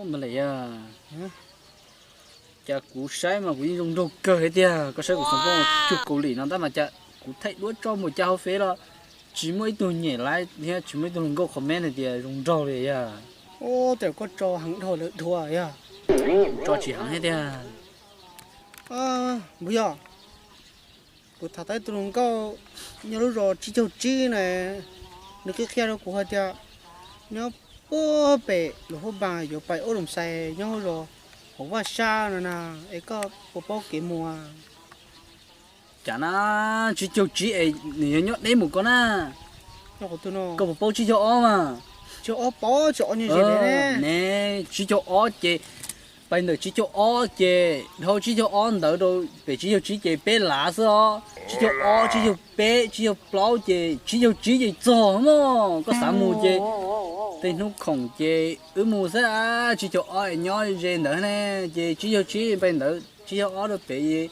Mas lawm yog, cas kuv saib mas kuv yeej zoo nraug kawg thiab tiag. Koj saib kuv xov tooj cuag Kaus Lim no tab mas cas kuv thaij duab tso mus cas hauv Fev los tsis muaj ib tug nyem like thiab tsis muaj ib tug hluas nkauj comment hais tias zoo nraug li yog. Ua cas koj tso heev dhau lawm dua yog? Tso tsis heev thiab tiag. Npawg yog, kuv tham tau ib tug hluas nkauj nyob lub zos tsib caug tsib na, nws qhia qhia rau kuv hais tias nyob puag pem lub hub npas yuav pais ub Loos Xais nyob hauv zos hauv Vaj Sab no na, es koj puas paub kev mus? Cas na, tsib caug tsib es nws yog nyob deb mus ko na. Koj puas paub tsib caug ob mas? Ne, tsib caug ob ces pais ntawm tsib caug ob ces dhau tsib caug ob ntawd rau pem tsib caug tsib ces peb lav xwb os. Tsib caug ob, tsib caug peb, tsib caug plaub ces tsib caug tsib ces txog mog. Koj xav mus ces tej hnub khoom ces wb mus xwb. Tsib caug ob es nyob ze ntawd ne, ces tsib caug tsib pais ntawd tsib caug ob rau pem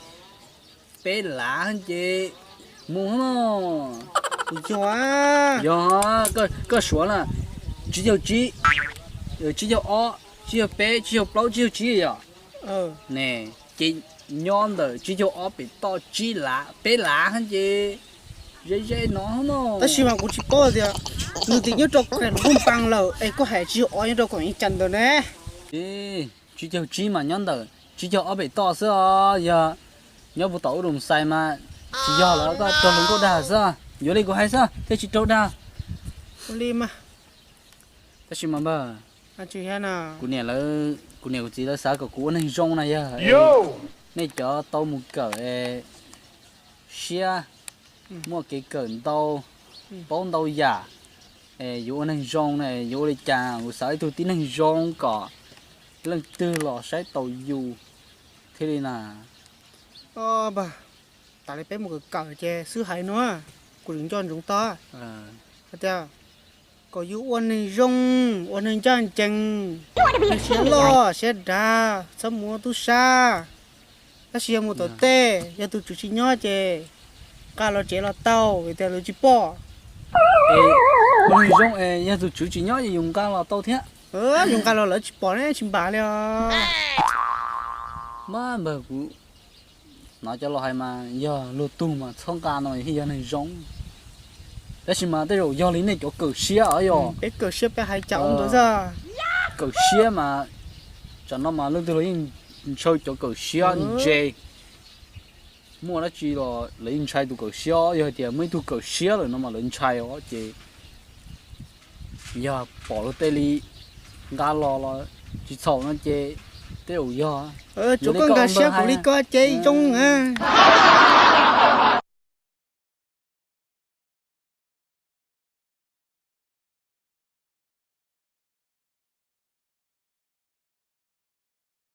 peb lav ces mus mog. Kuv yog, yog, koj suav na, tsib caug tsib, tsib caug ob, tsib caug peb, tsib caug plaub, tsib caug tsib yog ne, ces nyob ntawm tsib caug ob pem toj tsib lav peb lav ces ze ze no mog. Tab sis mas kuv tsis paub tias nws twb nyob rau koom hub npas lawm es koj hais tsib caug ob nyob rau koom ib cas ntawd ne. Tsib caug tsib mas nyob ntawm tsib caug ob pem toj xwb os. Yog nyob puag tom ub Loos Xais mas tsis yog los koj raug hluas nkauj dag xwb. Yuav li kuv hais xwb thiaj tsis raug dag. Ua li mas. Tab sis mas npawg, kuv niam lawv, kuv niam kuv txiv lawv xav kom kuv ua neeg zoo na yog. Nej cov tau mus kawm siab, muaj kev kawm ntau, paub ntau yam, es yuav ua neeg zoo na yuav ua li cas? Kuv xav ib tug tib neeg zoo kom leej twg los saib taus yus thiaj li na. Npawg, tas li peb mus kawm kawm ces xwb hais no, kuv tseem nco ntsoov tau hais tias kom yus ua neeg zoo, ua neeg ncaj ncees, neeg siab loj siab dav, txhob mus ua tub sab. Tab sis yog mus tom tej yog tus tswv tsis nyob ces nqa los tsev los tau vim tias lawv tsis pom. Ua neeg zoo es yog tus tswv tsis nyob ces yus nqa los tau thiab. Yus nqa los lawv tsis pom ne tsis npam li os. Mas npawg, kuv hnov cov laus hais mas yog luag tug mas txhob nqa no thiaj yog neeg zoo. Tab sis mas tej zaum yog li nej cov kawm siab os yog. Peb kawm siab peb hais cas ua ntawd xwb. Kawm siab mas tsam no mas leej twg los yeej ntshaw cov kawm siab ntse. Muaj dab tsi los lawv yeej ntshai tus kawm siab, yog hais tias muaj ib tug kawm siab lawm no mas lawv ntshai os ces yog pom luag tej li nqa los los tsis txhaum no ces tej zaum yog. Tsuav koj nkag siab kuv li ko ces zoo na.